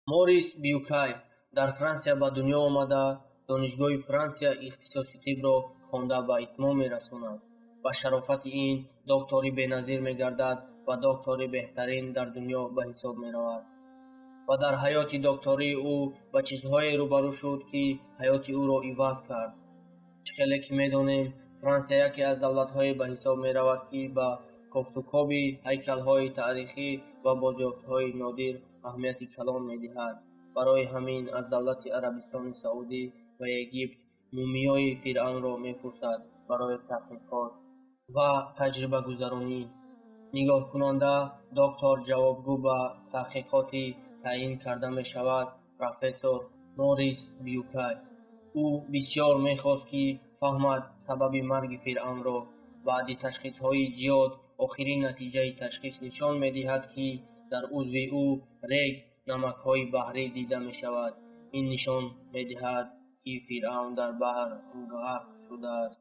Морис Бюкай дар Франсия ба дунё омада, Донишгоҳи Франсия ихтисоси тибро хонда ба итмом мерасонад. Ба шарофати ин доктори беназир мегардад ва доктори беҳтарин дар дунё ба ҳисоб меравад. Ва дар ҳаёти доктории ӯ ба чизҳое рӯбарӯ шуд, ки ҳаёти ӯро иваз кард. Чӣ хеле ки медонем, Франсия яке аз давлатҳое ба ҳисоб меравад, ки ба кофтукови ҳайкалҳои таърихӣ ва бозёфтҳои нодир аҳамияти калон медиҳад. Барои ҳамин аз давлати Арабистони Саудӣ ва Египт мумиёи Фиръавнро мепурсад барои таҳқиқот ва таҷрибагузаронӣ. Нигоҳкунанда доктор ҷавобгӯ ба таҳқиқоти таъин карда мешавад профессор Морис Бюкай. Ӯ бисёр мехост, ки фаҳмад сабаби марги Фиръавнро. Баъди ташхисҳои зиёд охирин натиҷаи ташхис нишон медиҳад, ки дар узви ӯ рег намакҳои баҳрӣ дида мешавад. Ин нишон медиҳад, ки Фиръавн дар баҳр ғарқ шудааст.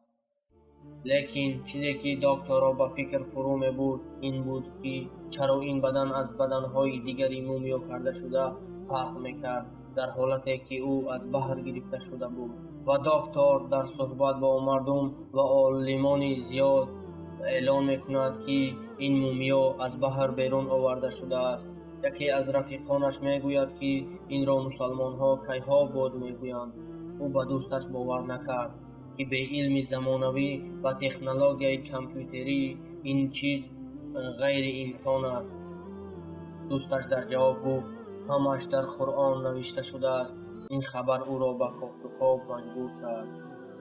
Лекин чизе, ки докторро ба фикр фурӯ мебурд, ин буд, ки чаро ин бадан аз баданҳои дигари мумиё кардашуда фарқ мекард, дар ҳолате ки ӯ аз баҳр гирифта шуда буд. Ва доктор дар суҳбат бо мардум ва олимони зиёд эълон мекунад, ки ин мумиё аз баҳр берун оварда шудааст. Яке аз рафиқонаш мегӯяд, ки инро мусалмонҳо кайҳо боз мегӯянд. Ӯ ба дӯсташ бовар накард, ки бе илми замонавӣ ва технологияи компютерӣ ин чиз ғайриимкон аст. Дӯсташ дар ҷавоб гуфт: ҳамааш дар Қуръон навишта шудааст. Ин хабар ӯро ба кофтуков маҷбур кард.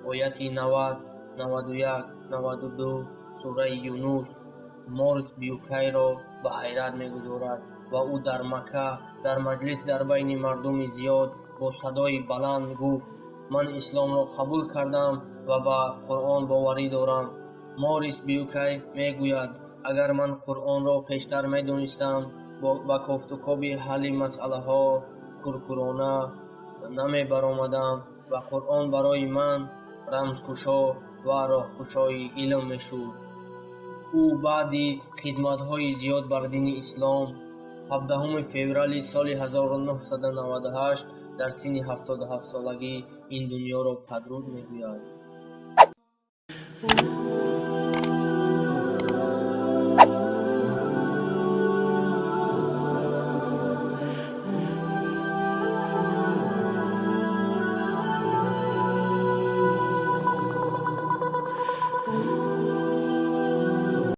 Ояти 90, 91, 92 сураи Юнус Морис Бюкайро ба ҳайрат мегузорад ва ӯ дар Макка дар маҷлис дар байни мардуми зиёд бо садои баланд гуфт: ман исломро қабул кардам ва ба Қуръон боварӣ дорам. Морис Бюкай мегӯяд: агар ман Қуръонро пештар медонистам, ба кофтукови ҳалли масъалаҳо куркӯрона намебаромадам ва Қуръон барои ман рамзкушо ва роҳкушои илм мешуд. Ӯ баъди хизматҳои зиёд бар дини ислом 17 феврали соли 1998 дар синни 77 солагӣ ин дунёро падруд мегӯяд.